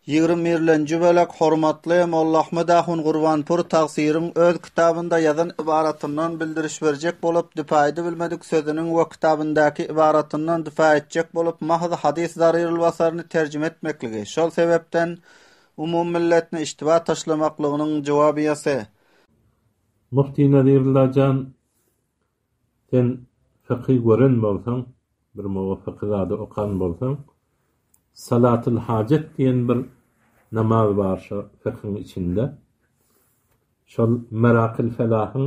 Ýigrim birlenji bölek Hormatly Molla Ahmet ahun Gurbanpur tagsyryň öz kitabynda ýazan ybaratyndan bildiriş berjek bolup düpa edibilmedik sözüniň we kitabyndaky ybaratyndan düfa etjek bolup mahz hadys Zarirulbasaryny terjime etmekligi, şol sebepden umum milletini iştiba taşlamaklygynyň jowabyýasy. Mufti Nazirulla jan sen fyky gören bolsaň bir moga fyky zady okan bolsaň Salatul hajet diýen bir namaz bar şo fykyň içinde şol Merakyl felahyň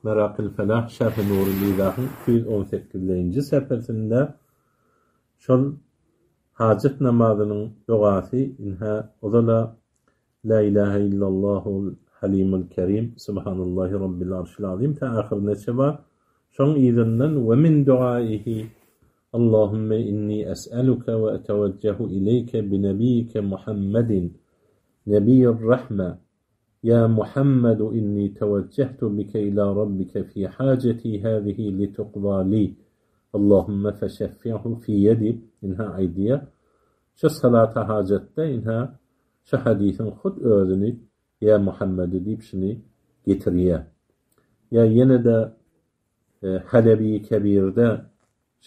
Merakyl felah şerhi Nurul izahyň 218-lenji sefesinde şol hajet namazynyň dogasy inhä ozala La ilahe illallahul halimul kerim subhanallahi rabbil arşil azim tä ahyrynaça bar. Şoň yzyndan we min duaihi Allahümme inni es'eluke we etewejjehu ileýke bi nebiýike Muhammedin nebiýir rahme ýa Muhammedu inni tewejjehtu bike ila rabbike fi hajeti hazihi litukza li Allahümme feşeffi'hu fiýe diýip ynha aýdýar. Şu salata hajatda ynha Şu hadysyň hut özüni Ýa Muhammedi diýip şuny getirýär. Ýa ýene-de Halebi Kebirde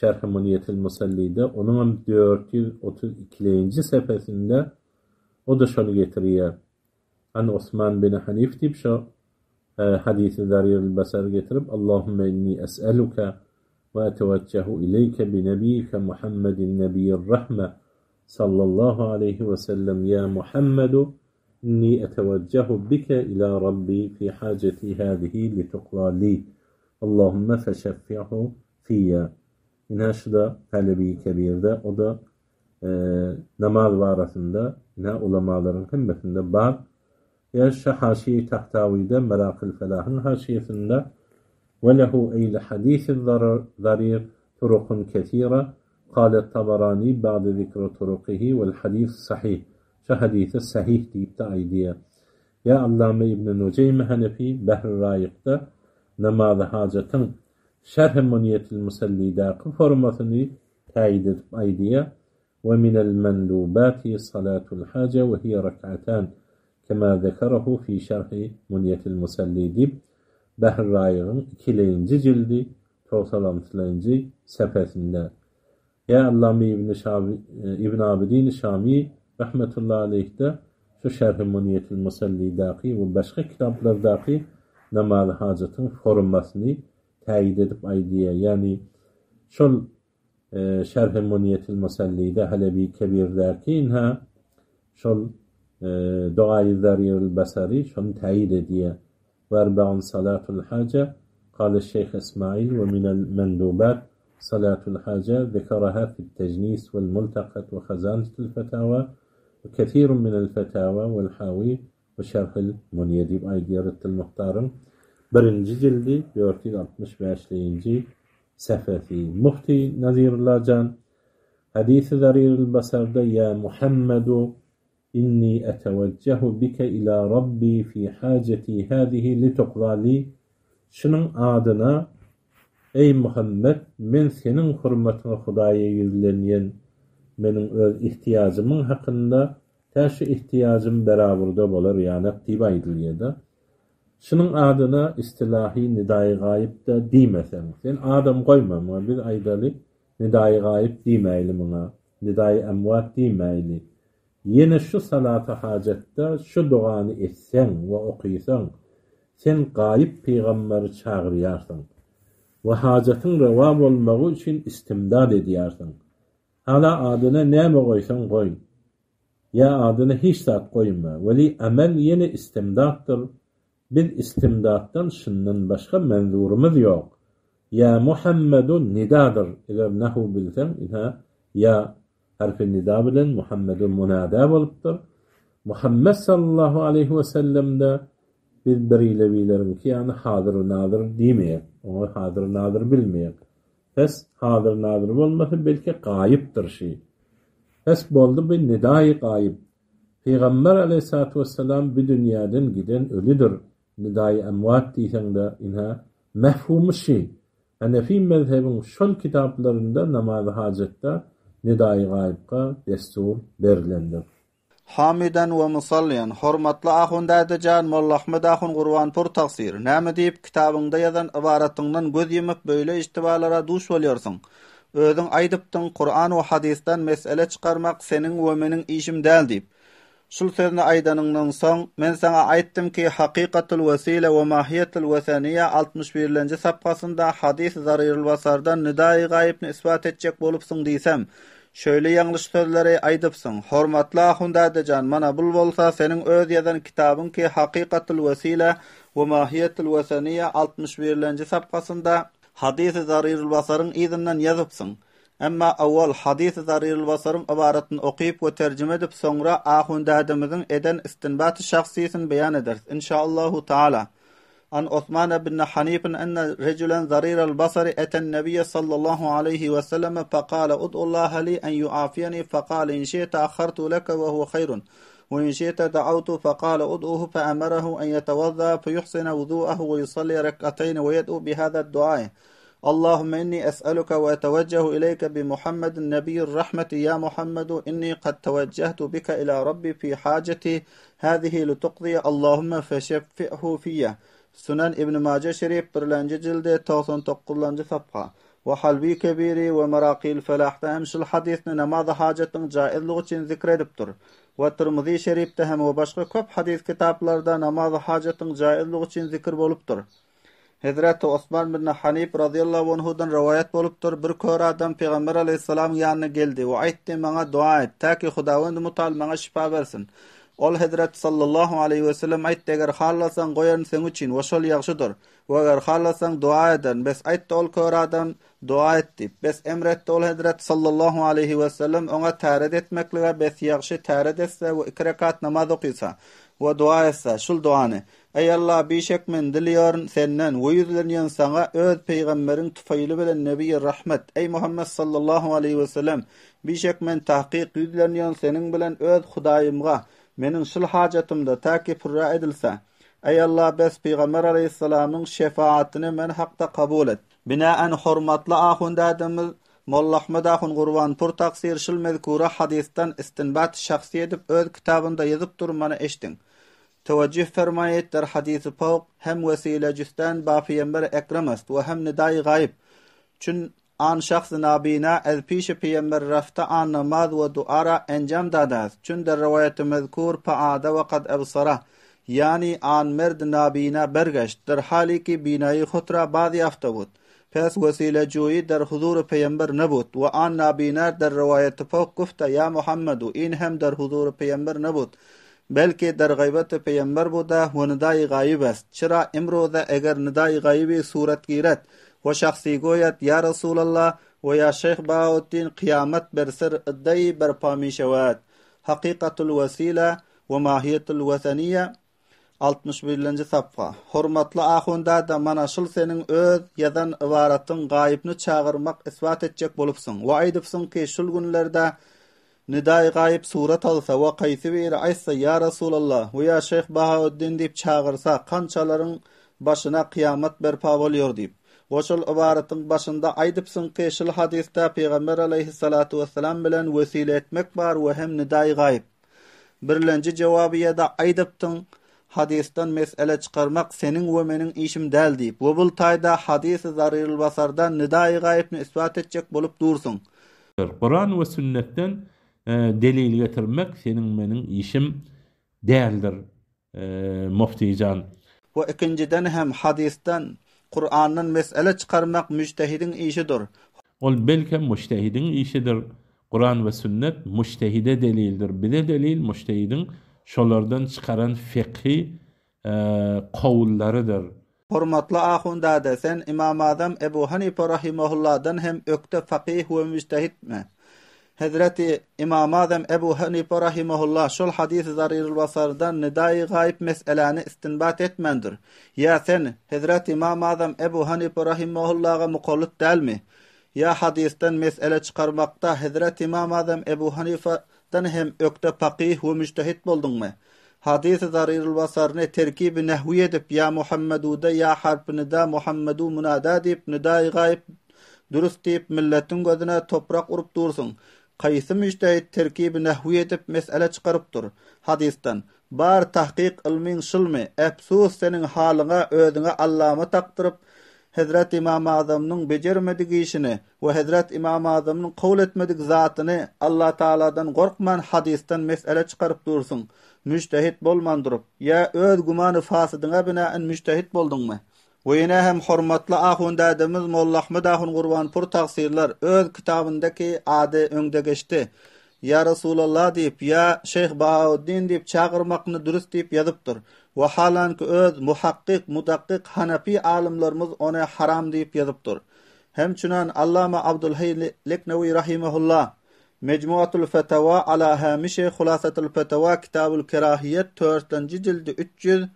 Şerhi Munýetil Musallide onuňam 432-nji sefesinde o-da şony getirýär. An Osman bin Hanif diýip şo hadysy Zariril Basary getirip Allahümme inni es'eluke we etewejjehu ileýke bi nebiýike Muhammedin nebiýir rahme Sallallahu aleýhi we sellem Ýa Muhammedu inni etewejjehu bike ila Rabbi fi hajeti hazihi litukza li Allahümme feşeffi'hu fiyya Ynha şu-da Halebi Kebirde o-da namaz barasynda ynha ulamalaryň hemmesinde bar. Ýa şu Haşiýe-i Tahtawyda Merakyl Felahyň haşiýesinde Ve lehu eý li hadisi zarir turukun kesira Kale Tabarani ba'de zikri turukihi vel hadis sahih Şu hadise sahih diýip-de aýdýar. Ýa Allame Ibn Nujeýme Hanefi Behr-i Raýykda namazy hajatyň Şerh-i Munýetil Musallidäki formasyny täýit edip aýdýar, Ve minel mendubati salatul haje ve hiye rek'atan kema zekerahu fi şerhi Munýetil Musalli diýip, Behr-i Raýygyň ikilenji jildi 96-njy sefesinde. Ýa Allame Ibn Şabi Ibn Abidin Şami rahmetullahi aleýhde şu Şerhi Munýetil Musallidaky we başga kitaplardaky namazy hajatyň formasyny täýit edip aýdýar. Ýagny şol Şerhi Munýetil Musallide Halebi Kebirdäki ynha şol Dogaýy Zariril Basary şony täýit edýär. We erbaun salatul haja, Kale Şeýh Ismail we minel mendubat salatul haja zekeraha fit tejnis wel multakat we hazanetul fetawa we kesirun minel fetawa wel hawi we şerhil munýe diýip aýdýar Reddil Muhtaryň birinji jildi 465-nji sefesi. Mufti Nazirulla jan Hadisi Zariril Basarda Ýa Muhammedu Inni etewejjehu bike ila Rabbi fi hajeti hazihi litukza li Şunuň adyna, Eý, Muhammet, men seniň hormatyňa Hudaýa ýüzlenýän, meniň öz ihtiýajymyň hakynda, tä şu ihtiýajym beraburda bolar ýanak diýip aýdylýar-da. Şunuň adyna istilahy nidaýy gaýyp-da diýmeseň. Sen adam goýma muňa, biz aýdaly, nidaýy gaýyp diýmäýli muňa, nidaýy emwat diýmäýli. Ýene şu salata hajatda şu dogany etseň we okysaň, sen gaýyp pygamberi çagyrýarsyň we hajatyň rewa bolmagy üçin istimdad edýärsiň. Hala adyna näme goýsaň goý, ýa adyna hiç zat goýma, weli amel ýene istimdatdyr, biz istimdatdan şundan başga menzurymyz ýok. Ýa Muhammedu nidadyr, eger nahu bilseň, ynha, ýa Harfi nida bilen Muhammedu munada bolupdyr. Muhammet sallallahu aleýhi we sellemde biz birilewileriňki ýaly hazyr nazyr diýmeýäk. Oňa hazyr nazyr bilmeýäk. Pes hazyr nazyr bolmasa belki gaýypdyr şi. Pes boldy bu nidaýy gaýyp. Pygamber aleýhissalatu wessalam bu dünýäden giden ölüdir. Nidaýy emwat diýseňde ynha mefhumy şi. Hanefi mezhebiň şol kitaplarynda namazy hajatda nidaýy gaýypka dessur berilendir. Hamydan we musallyýan, hormatly ahun däde jan Mollaahmet ahun Gurbanpur tagsyr, näme diýip kitabyňda ýazan ybaratyňdan göz ýumup beýle iştibalara duş bolýarsyň? Özüň aýdypdyň Kuran we hadysdan mesele çykarmak seniň we meniň işim däl diýip. Şul sözni aýdanyňdan soň, men saňa aýtdym ki, Hakykatul wesile we mahiýetul weseniýe 61-lenji sapgasynda hadys Zarirul-Basardan nidaýy gaýypny isbat etjek bolupsyň diýsem, şeýle ýalňyş sözleri aýdypsyň. Hormatly ahun dädejan, mana bul bolsa seniň öz ýazan kitabyň ki, Hakykatul wesile we mahiýetul weseniýe 61-lenji sapgasynda hadysy Zarirul-Basaryň yzyndan ýazypsyň. Emma owal hadysy Zarirul-Basaryň ybaratyny okyp we terjime edip soňra ahun dädemiziň eden istinbaty şahsysyn beýan ederis. Inşaallahu taala. An Osman ibn Hanifin enne rejulen zariral basary eten nebiýe sallallahu aleýhi we selleme fekale ud'ullaha li en yuafiyeni fekale in şi'te akhartu leke we huwe haýrun we in şi'te da'awtu fekale ud'uhu fe emerehu en yetewazza feyuhsine wudu'ahu we yusalli rek'ateýni we yed'u bihazad du'ai Allahümme inni es'eluke we etewejjehu ileyke bi Muhammedin nebiyyir rahmeti ya Muhammedu inni kad tewejjehtu bike ila Rabbi fi haceti hazihi litukziye Allahümme feşeffi'hu fiyye Sunan Ibn Maje Şerif birlenji jildi 99-njy sapha we Halbi Kebiri we Merakyl Felahda hem şul hadysny namazy hajatyň jaizlygy üçin zikr edipdir. We Tirmizi Şerifde hem we başga köp hadys kitaplarda namazy hajatyň jaizlygy üçin zikr bolupdyr. Hezreti Osman bin Hanif razyýallahu anhudan rowaýat bolupdyr, bir kör adam Pygamber aleýhissalamyň ýanyna geldi we aýtdy, Maňa doga et, täki Hudawendy Mutal maňa şypa bersin. Ol Hezreti sallallahu aleýhi wesellem aýtdy, Eger halasaň, goýaryn seň üçin we şol ýagşydyr. We eger halasaň, doga ederin. Bes aýtdy ol kör adam, Doga et diýip. Bes emr etdi ol Hezreti sallallahu aleýhi wesellem oňa täret etmeklige, bes ýagşy täret etse we iki rekat namaz okysa we doga etse, şul dogany, Eý Allah bişek men dileýärin senden we ýüzlenýän saňa öz pygamberiň tufaýly bilen nebiýi rahmet eý Muhammet sallallahu aleýhi wesellem bişek men takyk ýüzlenýän seniň bilen öz Hudaýymga meniň şul hajatymda täki purra edilse Eý Allah bes pygamber aleýhissalamyň şefaatyny men hakda kabul et. Binaen hormatly ahun dädemiz Mollahmet ahun Gurbanpur taksyr şul mezkura hadysdan istinbat şahsy edip öz kitabynda ýazypdyr mana eşdiň. Tewejjüh fermaýyt der hadysy fowk hem wesile jüsden ba pyýember ekrem est we hem nidaýy gaýyp. Çün an şahsy nabina ez pişi pyýember rafta an namaz we duara enjam dada est. Çün der rowaýaty mezkur paada we kad ebsara ýani an merd nabina bergeşt der hali ki binaýy hutra baz ýafta bud. Pes wesile juýy der huzury pyýember nebud we an nabina der rowaýaty fowk gufta ýa Muhammedu in hem der huzury pyýember nebud. Belki der gaýbaty pyýamber buda we nidaýy gaýyp est. Çyra imruza eger nidaýy gaýyby surat giret we şahsy goýat ýa Resulallah we ýa şeýh Bahautdin kyýamat ber sir yddaýy berpa mişewat. Hakykatul wesile we mahiýetul weseniýe 61-nji sapga. Hormatly ahun dada mana şul seniň öz ýazan ybaratyň gaýypny çagyrmak isbat etjek bolupsyň we aýdypsyň ki şul günlerde Nidaýy gaýyp surat alsa we kaýsy biri aýtsa Ýa Resulallah we ýa Şeýh Bahaüddin diýip çagyrsa kançalaryň başyna kyýamat berpa bolýar diýip. We şol ybaratyň başynda aýdypsyň ki şul hadysda Pygamber aleýhissalatu wessalam bilen wesile etmek bar we hem nidaýy gaýyp. Birlenji jowabyýada aýdypdyň hadysdan mesele çykarmak seniň we meniň işim däl diýip we bul taýda hadysy Zarirul-Basardan nidaýy gaýypny isbat etjek bolup dursuň. Kuran we sünnetden delil getirmek seniň meniň işim däldir muftijan. We ikinjiden hem hadysdan, Kurandan mesele çykarmak müjtehidiň işidir. Ol belkem müjtehidiň işidir. Kuran we sünnet müjtehide delildir. Bize delil müjtehidiň şolardan çykaran fekhi kowullarydyr. Hormatly ahun däde, sen Ymam Azam Ebu Hanife rahimahullahdan hem ökde fakyh we müjtehitmi? Hezreti Ymam Azam Ebu Hanife rahimahullah şol hadysy Zarirul-Basardan nidaýy gaýyp meseläni istinbat etmändir. Ýa sen Hezreti Ymam Azam Ebu Hanife rahimahullaha mukallyt dälmi? Ýa hadysdan mesele çykarmakda Hezreti Ymam Azam Ebu Hanife Dan hem ökde fakyh we müjtehit bolduňmy? Hadysy Zarirul-Basaryny terkibi nehwi edip ýa Muhammeduda ýa harpy nida Muhammedu munada diýip nidaýy gaýyp dürüst diýip milletiň gözüne toprak urup dursuň. Kaýsy müjtehit terkibi nahwi edip mesele çykarypdyr? Hadysdan. Bar tahkyk ylmyň şulmy? Efsus seniň halyňa özüňe allama takdyryp, Hezret Ymam Azamnyň bejermedik işini we Hezret Ymam Azamnyň kabul etmedik zatyny Allatagaladan gorkman hadysdan mesele çykaryp dursuň. Müjtehit bolman durup. Ýa öz gümany fasydyňa binaen müjtehit bolduňmy? We ýene hem hormatly ahun dädemiz Molla Ahmet ahun Gurbanpur tagsyrlar öz kitabyndaky ady öňde geçdi. Ýa Resulallah diýip, ýa Şeýh Bahauddin diýip çagyrmakny dürüst diýip ýazypdyr. Wahalanki öz muhakkyk, mudakkyk hanafi alymlarymyz ony haram diýip ýazypdyr. Hemçünan Allama Abdulhaý Leknewi rahimehullah Mejmuatul Fetawa ala hamişi Hulasatul Fetawa Kitabul Kerahiýet törtlenji jildi 300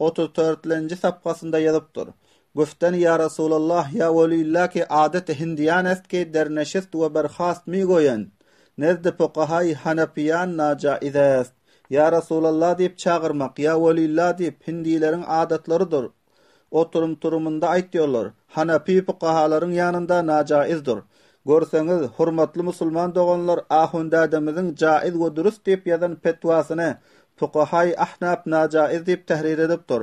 34-lenji sapgasynda ýazypdyr. Güften ýa Resulallah ýa Welillah ki adet hindiýan est ki der neşist we berhast mi goýen, nezd fukahaý hanafiýan najaiz est. Ýa Resulallah diýip çagyrmak, ýa Welillah diýip, hindileriň adatlarydyr. Oturym-turumynda aýtýarlar. Hanafi fukahalaryň ýanynda najaizdir. Görseňiz, hormatly musulman doganlar ahundädemiziň jaiz we dürs diýip ýazan petwasyny fukahaý ahnaf najaiz diýip tährir edipdir.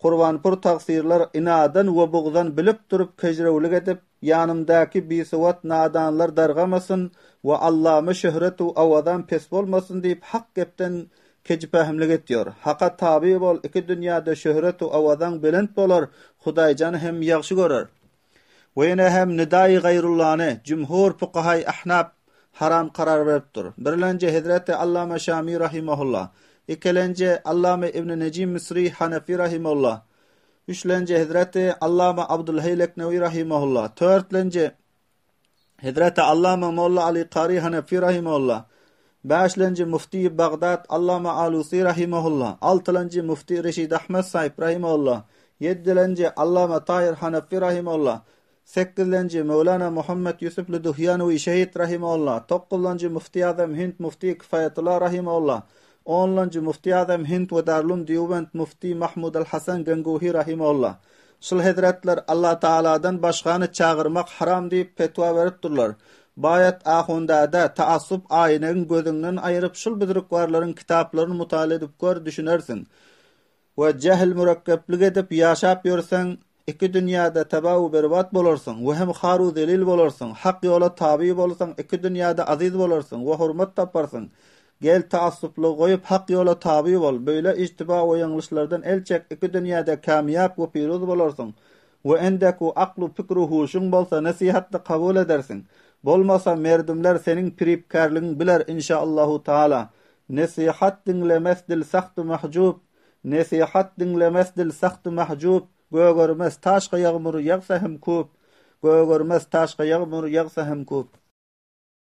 Gurbanpur tagsyrlar inadan we bugzan bilip durup kejrewlik edip, ýanymdaky bisowat nadanlar dargamasyn we Allama şöhret u awazam pes bolmasyn diýip hak gepden kejpähimlik etýor. Haka taby bol iki dünýäde şöhret u awazaň belent bolar, Hudaýjan hem ýagşy görer. We ýene hem nidaýy gaýrullany jümhur fukahaý ahnaf haram karar beripdir. Birlenji hezreti Allama Şami rahimahulla, ikilenji Allama Ibn Nejim Misri Hanefi rahimahulla, üçlenji hezreti Allama Abdulhaý Leknewi rahimahulla, törtlenji Hezreti Allama Molla Aly Kary Hanefi rahimahulla, bäşlenji Mufti Bagdat Allama Alusi rahimahulla, altylanjy Mufti Reşid Ahmet Saýyp rahimahulla, ýedilenji Allama Taýyr Hanefi rahimahulla, sekizlenji Möwlana Muhammet Ýusup Luduhýanowi Şehit rahimahulla, dokuzlanjy Mufti Azam Hind Mufti Kifaýatullah rahimahulla, onlanjy Mufti Azam Hind we Darlum Dýubend Mufti Mahmud al-Hasan Ganguhi rahimahulla. Şul hezretler Allatagaladan başgany çagyrmak haram diýip fetwa beripdirler. Baýat ahundäde taassup aýnegiň gözüňden aýyryp şul büzrükwarlaryň kitaplaryny mutala edip gör düşünersiň. We jähil mürekkeplik edip ýaşap ýörseň iki dünýäde teba u berbat bolarsyň we hem haru zelil bolarsyň hak ýola taby bolsaň iki dünýäde aziz bolarsyň we hormat taparsyň Gel taassuplygy goýup hak ýola taby bol, beýle ijtiba we ýalňyşlardan el çek iki dünýäde kamýap we piruz bolarsyň we endeku aklu pikru huşuň bolsa nesihatny kabul edersiň. Bolmasa merdimler seniň piripkärligiň biler inşaallahu taala. Nesihat diňlemes dil sahtu mahjup Nesihat diňlemes dil sahtu mahjup Gögermez taşka ýagmur ýagsa hem kup Gögermez taşka ýagmur ýagsa hem kup.